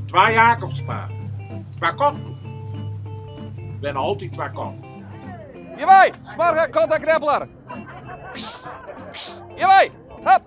Twa Jacobspaden. Twa katten. Binne altyd twa katten. Hjirwei, smoarge kattenkneppeler. Hjirwei, hop.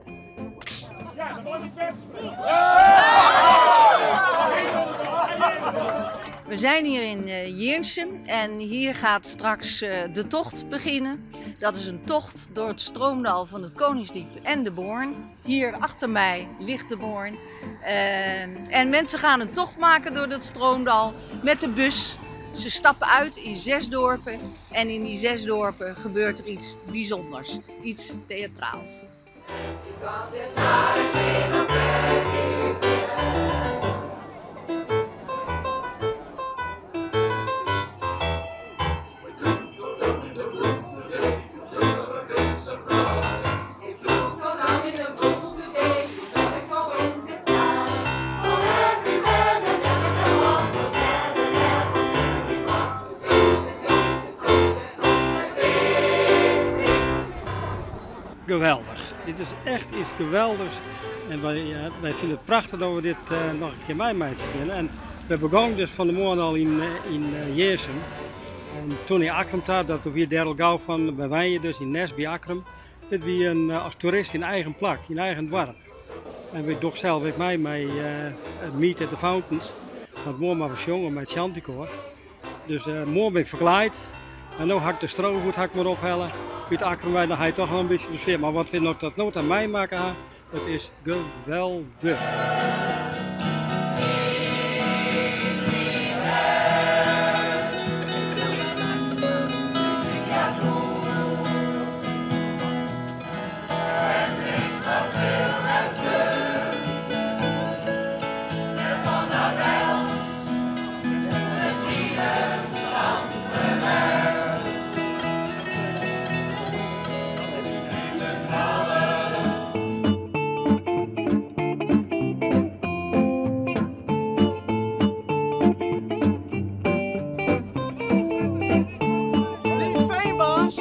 We zijn hier in eh, Jirnsum en hier gaat straks eh, de tocht beginnen. Dat is een tocht door het stroomdal van het Koningsdiep en de Boorn. Hier achter mij ligt de Boorn. Eh, en mensen gaan een tocht maken door dat stroomdal met de bus. Ze stappen uit in zes dorpen en in die zes dorpen gebeurt er iets bijzonders, iets theatraals. Geweldig. Dit is echt iets geweldigs. En wij, eh, wij vinden het prachtig dat we dit eh, nog een keer meemaken kunnen. En we begonnen dus van de morgen al in, uh, in uh, En toen in Akkrum daar, dat we weer al gauw van bij wij dus in Nes bij Akkrum. Dit wie een, als toerist in eigen plak, in eigen dorp. En we doch zelf ik mij met het Meet at the Fountains. Want morgen maar was jongen met Chanticoor. Dus uh, morgen ben ik verkleed. En nu hak ik de strohoed hak maar ophellen. Uit Akkrum, dan ga je toch wel een beetje de sfeer. Maar wat we nog dat nood aan mij maken, het is geweldig. Die veenbaas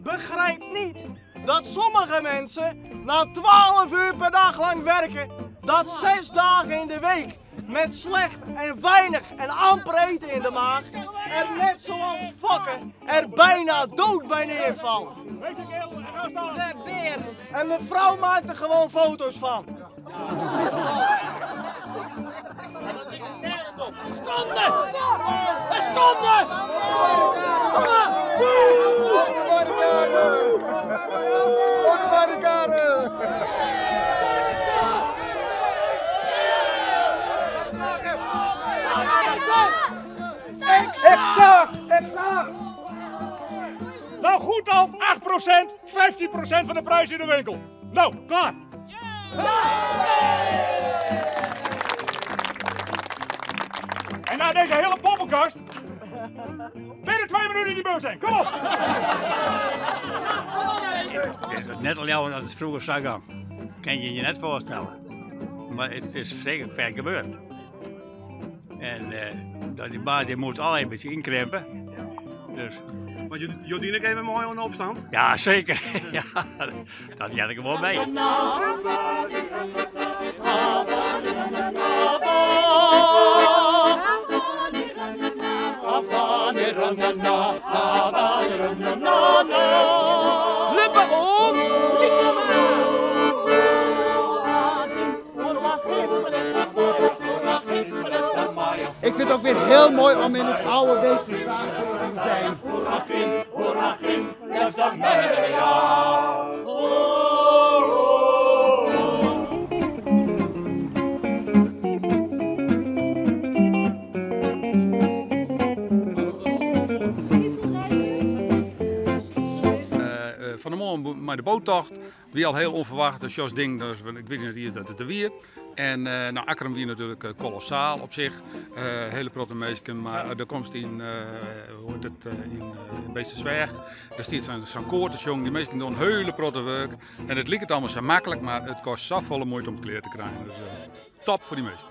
begrijpt niet dat sommige mensen na 12 uur per dag lang werken, dat 6 dagen in de week met slecht en weinig en amper eten in de maag, er net zoals fokken er bijna dood bij neervallen. En mevrouw maakt er gewoon foto's van. Seconde! Een seconde! Kom maar! Op de barricade! Exact, exact. Nou goed dan, 8%, 15% van de prijs in de winkel. Nou, klaar. En na deze hele poppenkast, binnen 2 minuten in die bus zijn. Kom op! Het is net al jammer dat het vroeger zou gaan. Kan je je net voorstellen. Maar het is zeker ver gebeurd. En dat die baas die moet al een beetje inkrimpen. Dus. Maar Jordine even mooi aan de opstand? Ja, zeker. Ja, dat had ik er wel bij. Le baron! Ik vind het ook weer heel mooi om in het oude Weetse te zijn. Van de morgen met de boottocht, wie al heel onverwacht, een Jos ding, dus ik weet niet dat het er weer. En nou, Akkrum wie natuurlijk kolossaal op zich, hele protte meisjes, maar de komst in, hoe heet het, in Beetsterzwaag, daar staat zo'n koor te jongen, die meisjes doen een hele protte werk. En het lijkt het allemaal zo makkelijk, maar het kost zo volle moeite om het kleer te krijgen. Dus top voor die meisjes.